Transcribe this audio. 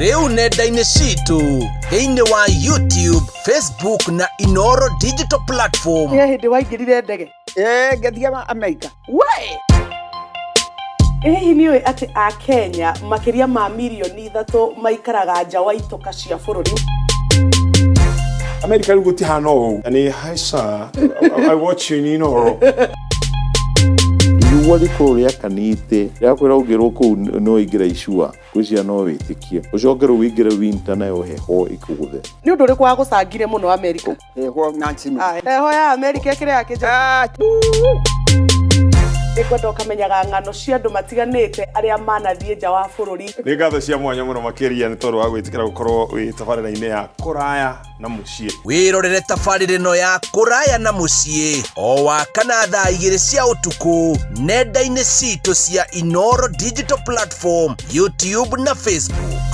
Rĩu nenda-inĩ citũ thĩinĩ wa YouTube, Facebook na Inoro Digital Platform. He hĩndĩ waingĩrire ndege? Ĩĩ, ngĩthiĩ Amerika. We! Ĩ hihi nĩ ũĩ atĩ Akenya makĩria ma mirioni 3 maikaraga nja wa itoka cia bũrũri? Amerika rĩu gũtihana ũũ. Nĩ hi sir, I watch you in Inoro. Riũa rĩkorwo rĩakanĩte rĩakwĩra ũngĩrwo kũu no ũingĩre icua ngwĩciria no wĩtĩkie ũcoke rĩu ũingĩre winter nayo heho ĩkũgũthe. Nĩ ũndũ ũrĩkũ wagũcangire mũno Amerika? Heho na snow. Ah, heho ya Amerika ĩkĩrĩ ya kĩnja. Nĩngwenda ũkamenyaga ng'ano cia andũ matiganĩte arĩa manathiĩ nja wa bũrũri. Nĩ ngatho cia mwanya mũno makĩria nĩ tondũ wa gwĩtĩkĩra gũkorwo wĩ tabarĩra-inĩ ya kũraya na mũciĩ. Wĩrorere tabarĩra ĩno ya kũraya na mũciĩ o wa kana thaa 2 cia ũtukũ nenda-inĩ citũ cia Inoro Digital Platform, YouTube na Facebook.